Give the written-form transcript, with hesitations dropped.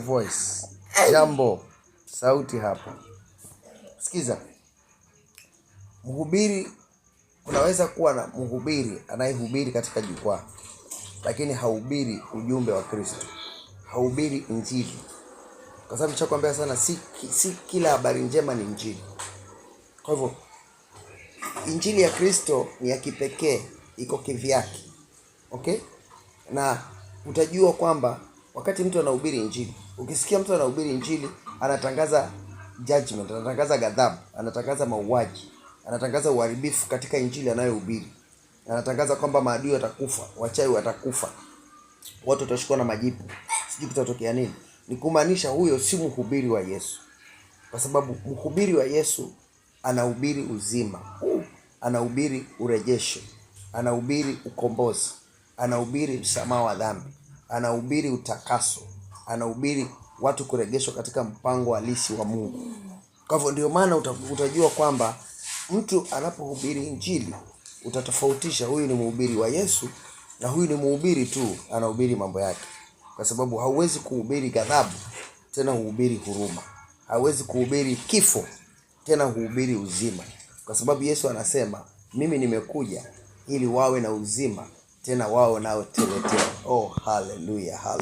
Voice. Jambo, sauti hapa. Sikiza, mhubiri, unaweza kuwa na mhubiri anayehubiri katika jukwaa, lakini hahubiri ujumbe wa Kristo, hahubiri Injili, kwa sababu nishakwambia sana, si kila habari njema ni Injili. Kwa hivyo Injili ya Kristo ni ya kipekee, iko kivyake, okay? Na utajua kwamba wakati mtu anahubiri Injili, ukisikia mtu anahubiri Injili, anatangaza judgment, anatangaza ghadhabu, anatangaza mauaji, anatangaza uharibifu katika Injili anayohubiri, anatangaza kwamba maadui watakufa, wachawi watakufa, watu watashikwa na majipu, sijui kutatokea nini. Ni kumaanisha huyo si mhubiri wa Yesu, kwa sababu mhubiri wa Yesu anahubiri uzima, anahubiri urejesho, anahubiri ukombozi, anahubiri msamaha wa dhambi, anahubiri utakaso, anahubiri watu kurejeshwa katika mpango halisi wa Mungu. Kwa hivyo ndio maana utajua kwamba mtu anapohubiri Injili utatofautisha huyu ni mhubiri wa Yesu na huyu ni mhubiri tu anahubiri mambo yake, kwa sababu hauwezi kuhubiri ghadhabu tena huhubiri huruma, hauwezi kuhubiri kifo tena huhubiri uzima, kwa sababu Yesu anasema mimi nimekuja ili wawe na uzima tena wawe nao teletele. Oh, haleluya, haleluya.